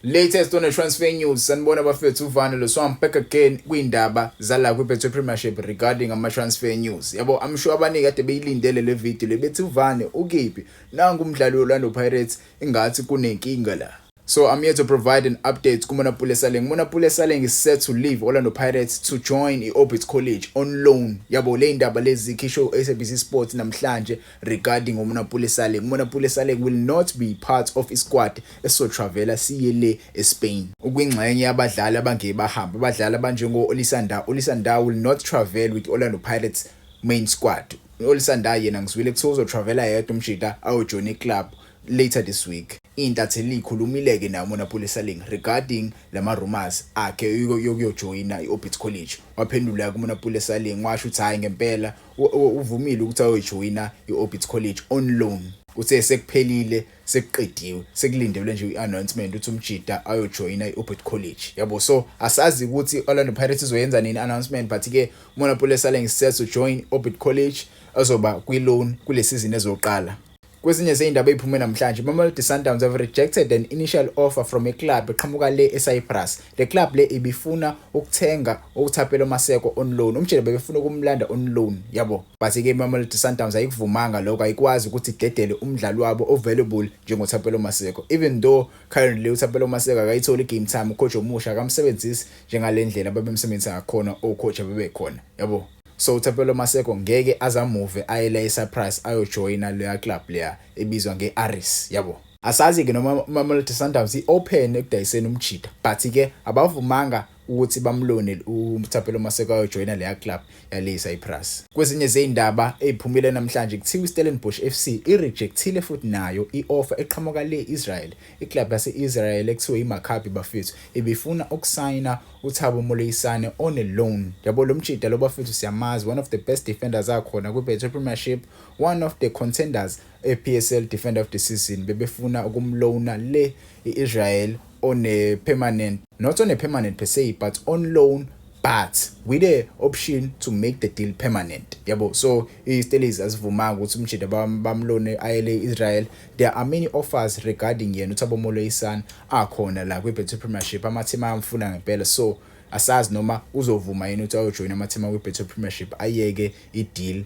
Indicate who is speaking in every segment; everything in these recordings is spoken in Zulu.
Speaker 1: Latest on the transfer news. Sanibona bafethu, uvane lo. So I'm back again kwindaba zala kwi-Betway Premiership regarding ama-transfer news. Yabo, I'm sure abaningi kade beyilindele le video le, bethi uvane ukiphi? Nangu umdlali we-Orlando Pirates, ingathi kunenkinga la. So I'm here to provide an update kuMonnapule Saleng. Monnapule Saleng is set to leave Orlando Pirates to join i-Orbit College on loan. Yabo, le indaba lezi zikhishwe SABC Sports namhlanje regarding uMonnapule Saleng. Monnapule Saleng will not be part of isquad esizotravela siye le eSpain. Ukwingxenye yabadlali abangeke bahamba, abadlali abanjengo Olisa Ndah. Olisa Ndah will not travel with Orlando Pirates main squad. Olisa Ndah yena ngizwile kuthiwa uzotravela yedwa umshida ayojoin iclub later this week. Intatheli ikhulumile-ke naye uMonnapule Saleng regarding lama rumors akhe yokuyojoyina i-Orbit College. Waphendula kuMonnapule Saleng, washo ukuthi hhayi, ngempela uvumile ukuthi ayojoyina i-Orbit College on loan. Uthe sekuphelile, sekuqediwe, sekulindelwe nje i-announcement ukuthi umjida ayojoyina i-Orbit College, yabo. So asazi ukuthi Orlando Pirates izoyenza nini announcement, but-ke uMonnapule Saleng is set to join Orbit College, azoba kwi-loan kule season ezoqala. Kwezinye zey'ndaba ey'phume namhlanje, Mamelodi Sundowns have rejected an initial offer from a club eqhamuka le eCyprus. Le club le ibifuna ukuthenga uThapelo Maseko on loan. Umjida bebefuna ukumlanda on loan, yabo. But-ke Mamelodi Sundowns ayikuvumanga lokho, ayikwazi ukuthi idedele umdlali wabo available njengoThapelo Maseko. Even though currently uThapelo Maseko akayitholi game time, ucoach omusha akamsebenzisi njengale ndlela ababemsebenzisa ngakhona ocoach abebekhona, yabo. So uThapelo Maseko ngeke azamuve aye la eCyprus ayojoyina leya club leya ebizwa nge-Aris, yabo. Asazi-ke noma Mamelodi Sundowns i-open ekudayiseni umjida, but-ke abavumanga ukuthi bamlone uThapelo Maseko ayojoyina leya club yale Cyprus. Kwezinye zey'ndaba ey'phumile namhlanje, kuthiwa iStellenbosch FC irejectile futhi nayo i-offer eqhamuka le Israel. Iclub yase-Israel ekuthiwa iMaccabi, bafethu, ibifuna ukusayina uThabo Moloisane on a loan. Yabo, lo mjida lo, bafethu, siyamazi, one of the best defenders akhona kwi-Betway Premiership, one of the contenders e-PSL Defender of the Season. Bebefuna ukumloana le i-Israel on a permanent, not on a permanent per se, but on loan, but with the option to make the deal permanent, yabo. So iStellies azivumanga ukuthi umjida bamlone ayele Israel. There are many offers regarding yena uThabo Moloisane akhona la kwi-Betway Premiership, ama-team ayamfuna ngempela. So asazi noma uzovuma yini ukuthi ayojoyina ama-team akwi-Betway Premiership, ayeke i-deal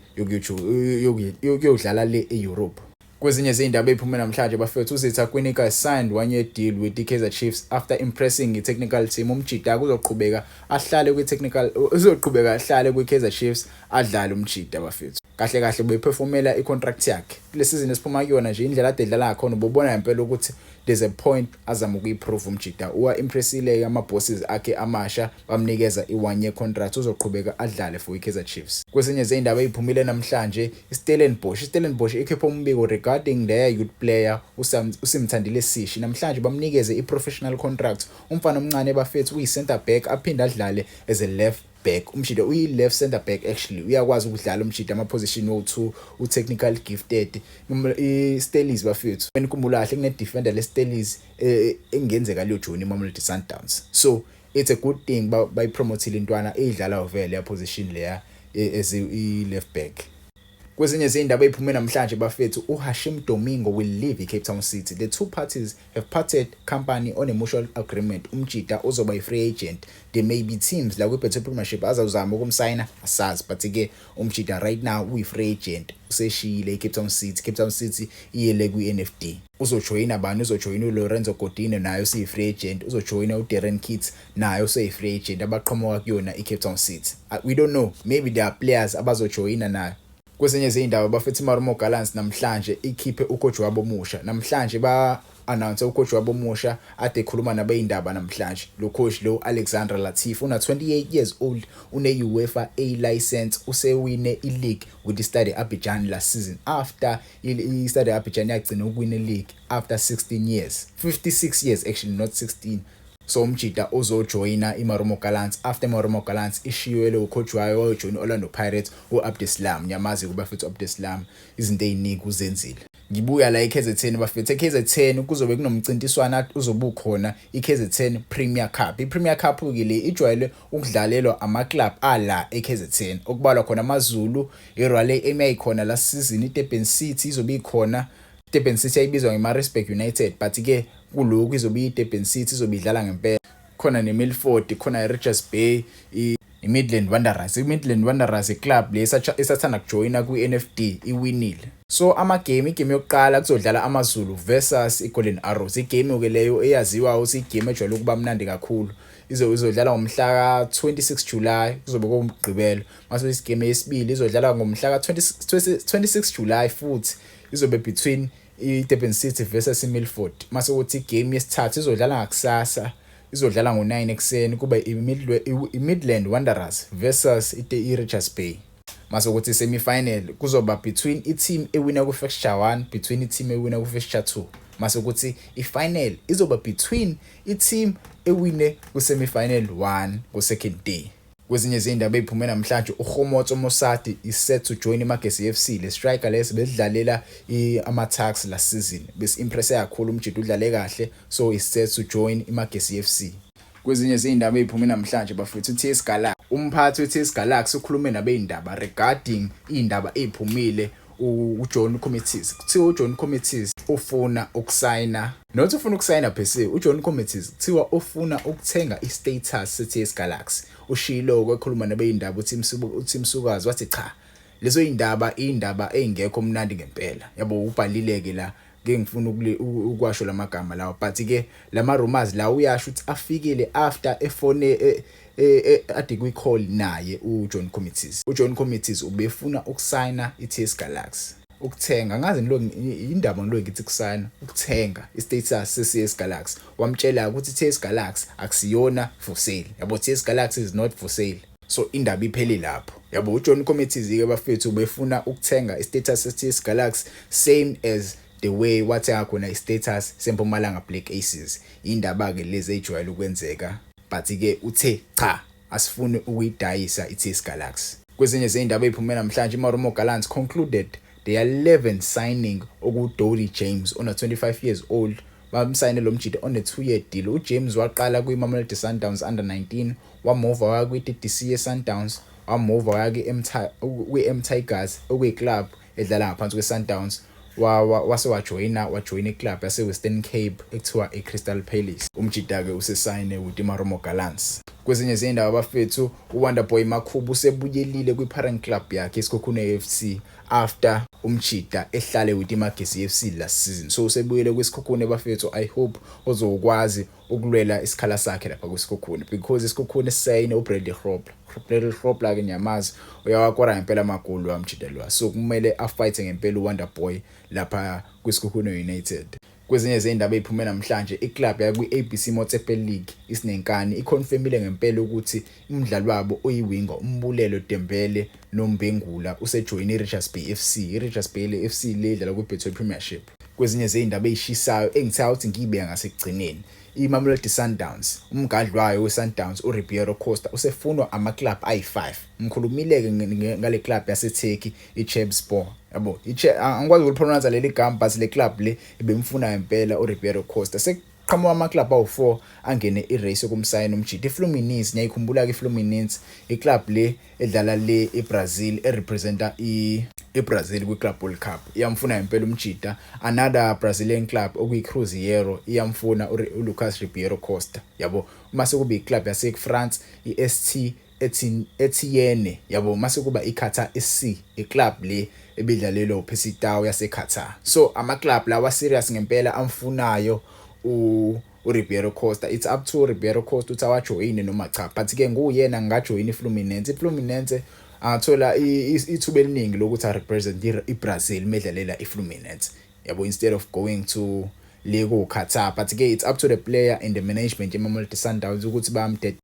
Speaker 1: yokuyodlala le e-Europe. Kwezinye zey'ndaba ey'phume namhlanje, bafethu, uZitha Kwinika signed one year deal with the-Kaizer Chiefs after impressing i-technical team. Umjida kuzoqhubeka ahlale kwi-technical, uzoqhubeka ahlale kwi-Kaizer Chiefs, adlale umjida, bafethu. Kahle kahle beperformela i-contract yakhe kule season esiphuma kuyona nje. Indlela ade edlala ngakhona, ubobona ngempela ukuthi there's a point azama ukuyiprove. Umjida uwa-impressile ama-bosses akhe amasha, bamnikeza i-one year contract, uzoqhubeka adlale for i-Kaizer Chiefs. Kwezinye zey'ndaba ey'phumile namhlanje, iStellenbosch ikhiphe umbiko regarding their youth player uSimthandile Sishi. Namhlanje bamnikeze i-professional contract umfana omncane, bafethu, uyi-center back aphinde adlale as a left back. Umjida uyi-left center back actually, uyakwazi ukudlala umjida ama-position wo-two, u-technical gifted. I-Stellies, bafethu, enikhumbula kahle, kune-defender le-Stellies engenzeka liyojoyina iMamelodi Sundowns, so it's a good thing bayipromotile intwana eyidlalayo vele ya position leya as i-left back. Kwezinye zey'ndaba ey'phume namhlanje, bafethu, uHashim Domingo will leave i-Cape Town City. The two parties have parted company on a mutual agreement. Umjida uzoba i-free agent. There may be teams la kwi-Betway Premiership azawuzama ukumsayina, asazi, but-ke umjida right now uyi-free agent, useshiyile i-Cape Town City. Cape Town City iyele kwi-NFD. Uzojoyina bani? Uzojoyina uLorenzo Godino, naye useyi-free agent. Uzojoyina uDarren Keet, naye useyi-free agent, abaqhamuka kuyona i-Cape Town City. We don't know, maybe there are players abazojoyina nayo. Kwezinye zey'ndaba, bafethu, iMarumo Gallants namhlanje ikhiphe ucoach wabo omusha. Namhlanje ba-announce ucoach wabo omusha ade ekhuluma nabey'ndaba namhlanje. Lo coach lo, Alexander Latief, una 28 years old, une-UEFA A license, usewine i-league with i-Stade Abidjan last season, after i-Stade Abidjan yagcina ukuwina i-league after 16 years, 56 years actually, not 16. So umjida uzojoyina iMarumo Gallants after iMarumo Gallants ishiywe ucoach wayo wayojoyina Orlando Pirates, uAbdeslam. Ngiyamazi kuba futhi uAbdeslam izinto eziningi uzenzile. Ngibuya la eKZN, bafethu. EKZN kuzobe kunomcintiswano uzobe ukhona, iKZN Premier Cup. IPremier Cup ke le ijwayele ukudlalelwa ama-club ala eKZN, okubalwa khona AmaZulu, iRoyal AM yayikhona last season, iDurban City izobe ikhona. Durban City ayibizwa ngeMaritzburg United, but ke Kulokhu izobe iDurban City izobe idlala ngempela, khona neMilford, khona iRichards Bay, iMidland Wanderers. IMidland Wanderers iclub le esathanda kujoyina kwi-NFD, iwinile. So ama-game, igame yokuqala kuzodlala AmaZulu versus iGolden Arrows. Igame ke leyo eyaziwa ukuthi igame ejwayele ukuba mnandi kakhulu. Izodlala ngomhla ka-26 July, kuzobe kuwumgqibelo. Mase isigame yesibili izodlala ngomhla ka-26 July futhi, izobe between i-Durban City versus iMilford. Mase kuthi igame yesithathu izodlala ngakusasa, izodlala ngo-9 ekuseni, kube i-Midland Wanderers versus i-Richards Bay. Mase kuthi semi-final kuzoba between i-team ewina ku-fixture 1 between i-team ewina ku-fixture 2. Mase kuthi i-final izoba between i-team ewine ku-semi-final 1 ku-second day. Kwezinye izindaba eziphume namhlanje, uKgomotso Mosadi is set to join iMagesi FC. Le striker lesi besidlalela ama-Tuks last season, besi-impress kakhulu umjita, udlale kahle, so is set to join iMagesi FC. Kwezinye izindaba eziphume namhlanje bafethu, uTS Galaxy, umphathi weTS Galaxy ukhulume nabezindaba regarding indaba eziphumile, uJohn Comitis. Kuthiwa uJohn Comitis ufuna ukusayina, not ufuna ukusayina per se, uJohn Comitis kuthiwa ufuna ukuthenga i-status se-TS Galaxy. Ushilo ekhuluma nabezindaba uTim Sukazi, wathi cha, lezo indaba indaba ezingekho mnandi ngempela, yabo. Ubhalile-ke la, ngeke ngifuna ukwasho lamagama lawa, but ke lama rumors la uyasho ukuthi afikile after efone ade kwi-call naye uJohn Comitis. UJohn Comitis ubefuna ukusayina iTS Galaxy, ukuthenga, angazi ngilo indaba, ngilo ngithi kusayina, ukuthenga i-status se-TS Galaxy. Wamtshela ukuthi iTS Galaxy akusiyona for sale, yabo, TS Galaxy is not for sale. So indaba iphele lapho, yabo. UJohn Comitis ke bafethu ubefuna ukuthenga i-status se-TS Galaxy, same as the way wathenga khona i-status seMpumalanga Black Aces. Indaba ke lezi ejwayele ukwenzeka, but ke uthe cha, asifuni ukuyidayisa iTS Galaxy. Kwezinye izindaba eziphume namhlanje, iMarumo Gallants concluded their 11th signing, okuDodi James ona 25 years old. Bamsayine lo mjita on a 2-year deal. UJames waqala kwiMamelodi Sundowns under 19, wamuva waya kwi-DDC ye-Sundowns, wamuva waya kwi-M Tigers, okuyi-club edlala ngaphansi kwe-Sundowns, wase wajoyina iclub yase-Western Cape ekuthiwa i-Crystal Palace. Umjita-ke usesayine with iMarumo Gallants. Kwezinye izindaba bafethu, uWonderboy Makhubu usebuyelile kwi-parent club yakhe iSikhukhune FC after umjita ehlale with iMagesi FC last season. So usebuyele kwiSikhukhune bafethu. I hope uzokwazi ukulwela isikhala sakhe lapha kwiSikhukhune, because iSikhukhune sisayine uBradley Grobler. Bradley Grobler ke nyamazi uyawakora ngempela amagoli wamjita lo, so kumele afight ngempela uWonderboy lapha kwiSikhukhune United. Kwezinye izindaba eziphume namhlanje, iclub yakwi-ABC Motsepe League isinenkani, iconfirmile ngempela ukuthi umdlali wabo oyiwinga uMbulelo Dembele Nombengula usejoyine iRichards Bay FC. IRichards Bay FC le idlala kwiBetway Premiership. Kwezinye izindaba ezishisayo engithe ukuthi ngiyibeka ngasekugcineni, iMamelodi Sundowns, umgadli wayo weSundowns uRibeiro Costa usefunwa ama-club ayi-5. Ngikhulumile-ke ngale club yaseTurkey iChebspor, yabo. Angikwazi ukulipronounce leli gama, but le club le ibemfuna ngempela uRibeiro Costa. Sekuqhamuka ama-club awu-4 angene i-race yokumsayina umjita. IFluminense, ngiyayikhumbula-ke iFluminense, iclub le edlala le eBrazil, erepresenta iBrazil kwi-Club World Cup, iyamfuna ngempela umjita. Another Brazilian club okuyi-Cruzeiro iyamfuna uLucas Ribeiro Costa, yabo. Mase kuba iclub yase-France i-ST Etienne, yabo. Mase kuba iQatar SC, iclub le ebidlalelwa uPercy Tau yaseQatar. So ama-club lawa serious ngempela amfunayo uRibeiro Costa. It's up to Ribeiro Costa ukuthi awajoyine noma cha, but ke nguyena ngingajoyina iFluminense. IFluminense angathola ithuba eliningi lokuthi arepresent iBrazil medlalela iFluminense, yabo, instead of going to le ku Qatar. But ke it's up to the player and the management yeMamelodi Sundowns ukuthi bayamdedela.